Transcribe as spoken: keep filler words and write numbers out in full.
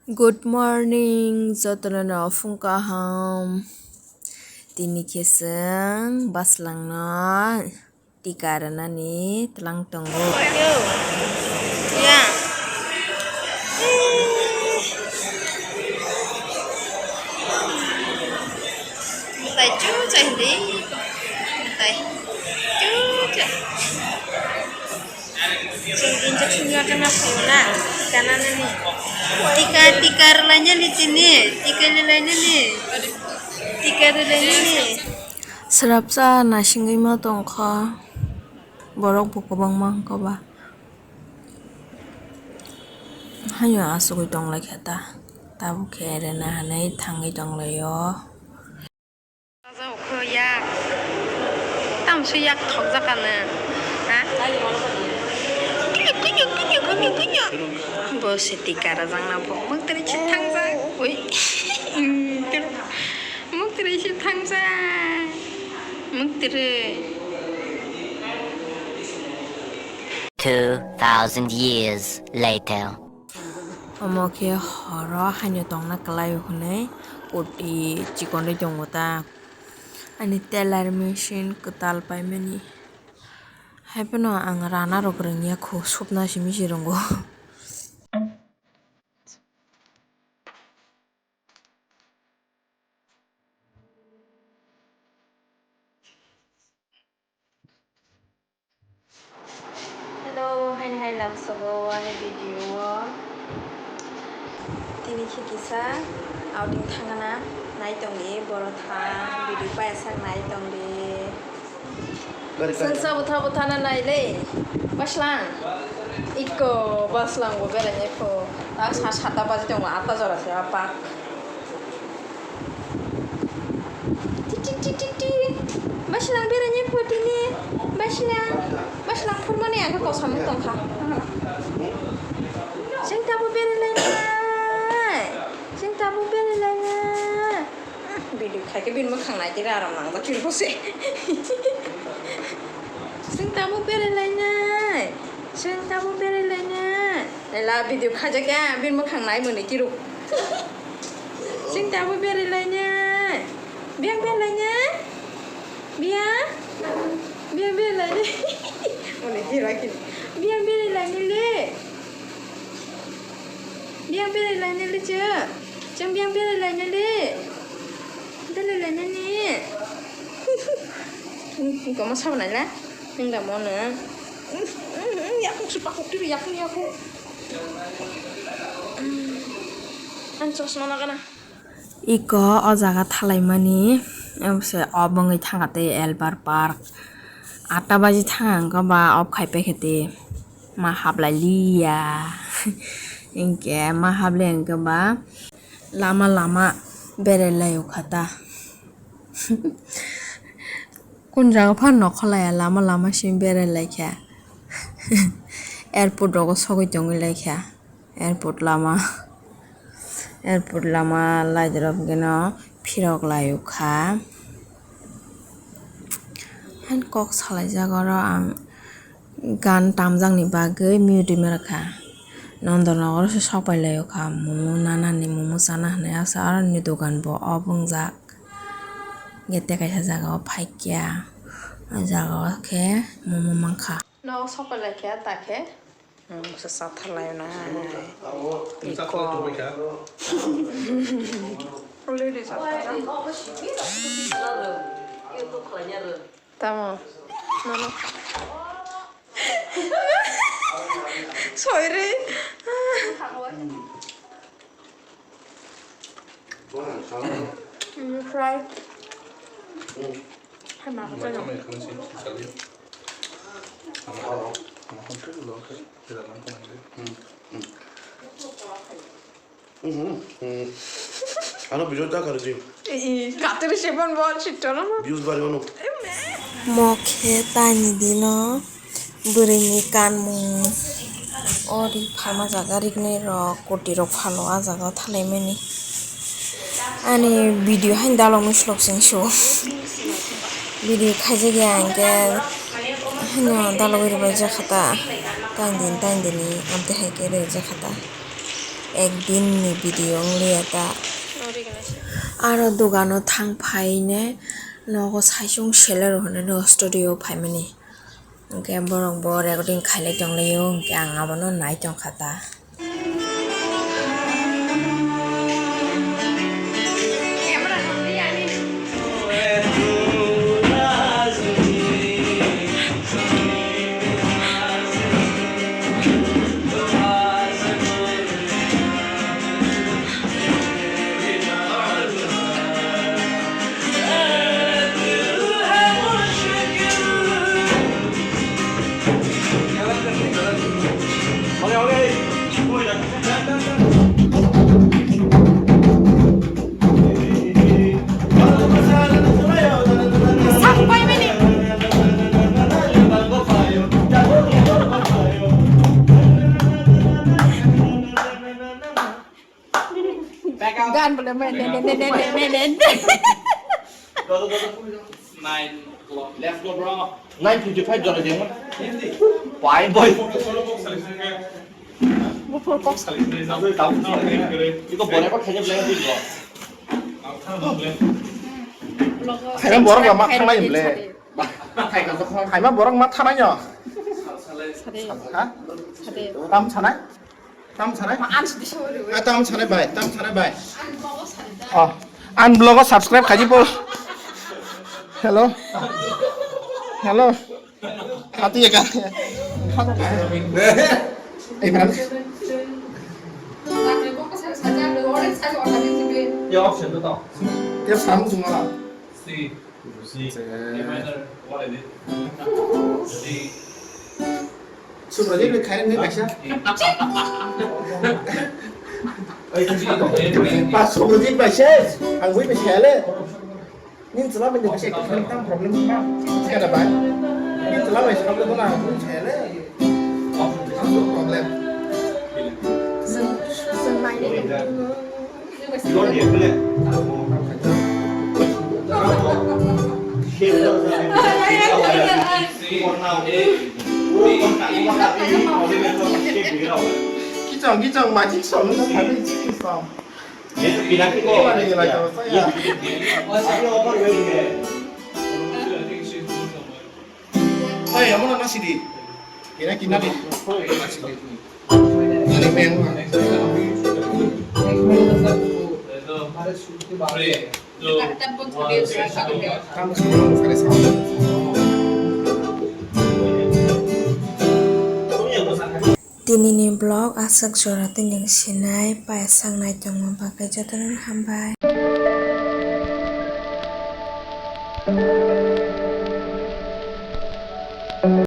Good morning, jotono no phung kaham. Tini khe chwng bwslangno tika rwnani tlang tongo. Ya. Mutai chucha hindi. Mutai chucha. Chwng injection rwna phaio na, tika nanani. Tika, tika rwlainani chini, tika rwlainani. Tika rwlainani. Srapsa naisingwi ma tongkha. Borok bo kwbangma wngkha ba. Haino asugwi tonglaikha ta. Tabuk khe rwna hinwi thangwi tonglaio. Rajao kho yak. Tamsui yak thokjakano. Ha? Bo se tika rwjakna bo. Mwktwrwi se thangjak. Ui. Mwktwrwi se thangjak. Mwktwrwi. Two thousand years later. Omo khe horo haino tongna kwlai hwnwi koti chikonwi tongo ta. Ani tailor machine kwtal paimani. Haiphano ang rana rok rwngya kho, supna simi se rwngo. Hello, haini hai lamsogo ani video o. Tini khe kisa outing thangna nai tongdi, borok tha video payasak nai tongdi. Gari, gari. Sengsa bwtha bwtha na nai le. Baslang. Iko baslang bo berai nai pho. Ta sa sata baji tongo, atta jora se apak. Ti, ti, ti, ti, ti. Baslang berai nai pho tini. Baslang. Baslang phurmani ang khe kosamung tongkha. Chwng tabuk berai lai nai. Chwng tabuk berai lai nai. Video khai khe bini mwkhang nai tira aram nangjak kiri bose. Chwng tabuk berai lai nai. Chwng tabuk berai lai nai. Ela video khaijak ya bini mwkhang nai mwnwi tiro. Chwng tabuk berai lai nai. Biyang berai lai nai. Biyang. Biyang berai lai nai. Mwnwi tiro kini. Biyang berai lai nai le. Biyang berai lai nai le chwng. Chwng biyang berai lai nai le. Berai lai nai ni. Tongma sabo nai la. Nwng da mo no. Yakung se pakuk twi yakung yakung. Ang chosma nagana. Iko o jaga thalaimani, se obo wngwi thangkha tei Albert Park. Atta baji thang ang khe ba off khai paikha tei ma hablai liya. Hinkhe ma hablai ang khe ba lama lama berai lai o kha ta. Kun jaga phano nokha laya, lama lama simi berai lai kha. Airport rogo sogwi tongwi lai kha. Airport lama, airport lama laijrop geno phirok lai o kha. Hain kok salai jak oro ang gan tamjak ni bagwi mute ma rwkha. Nondornogor se sok pai lai o kha, momo nana ni momo chana hinwi asa aro ni dogan bo off wngjak. Gate kaisa jaga o phaikya, o jaga o khe momo mankha. Nok sok pai lai kha ta khe. Hmm, se sathalai na. Iko. Already sathalai. Tamo. Mano. Sorry. Fry. Hai ma ko chalo. Ano video ta kharji. Kateri seven bol sitto na. Views bari ono. Mo khe tani dino. Bwrwini kanmung o ri phalma jaga, rignai rok, koti rok phalo ah jaga o thalaimani. Ani video haino dalogno sulok sing su. Video khaijak ya hinkhe haino dalogwi rwbaijak kha ta. Tang din tang dini amtwi hai khe rwjak kha ta. Ekdin ni video wng liya ta. Aro dogano thang phaine nogo saichung seller hwnwi no studio phaimani. Hwnkhe borok bo recording khailai tonglaio, hwnkhe ang abono nai tongkha ta. Gan bole mai ne ne ne ne ne ne ne. Nine o'clock. Let's go, bro. Nine fifty-five jora jengma. Pai boy. Bufur kok. Iko bore ko khaje bole di bro. Khaima borok ma thangnai bole. Khaima borok ma thangnai no. Sade. Ha? Sade. Tam sanai? Tam sanai? Ma ang sidi sori. Ah, tam sanai bai, tam sanai bai. Oh, ang vlog o subscribe khaji po. Hello. Hello. Hati ya kan? Ei, mana? Ya, option to tao. Dia sama semua. Si. Si. Si. A minor, what is it? Si. Subrojit ni khairang ni kaisa. Oi, si. Pas Subrojit bai se, ang bui bai se le. Nin chwla bai de kaisa ekta khairang tam problem ma. Kaya da bai. Nin chwla bai se problem na, nin se le. Problem. Sung, sung mai ni. Kichong, kichong, magic song, no, magic song. Hey, amo na sidi. Kira kina di. Nasi di. Nani meng. Tini ni vlog aswk jora twi nung sinai paisang nai tongma bagwi jotono hambai.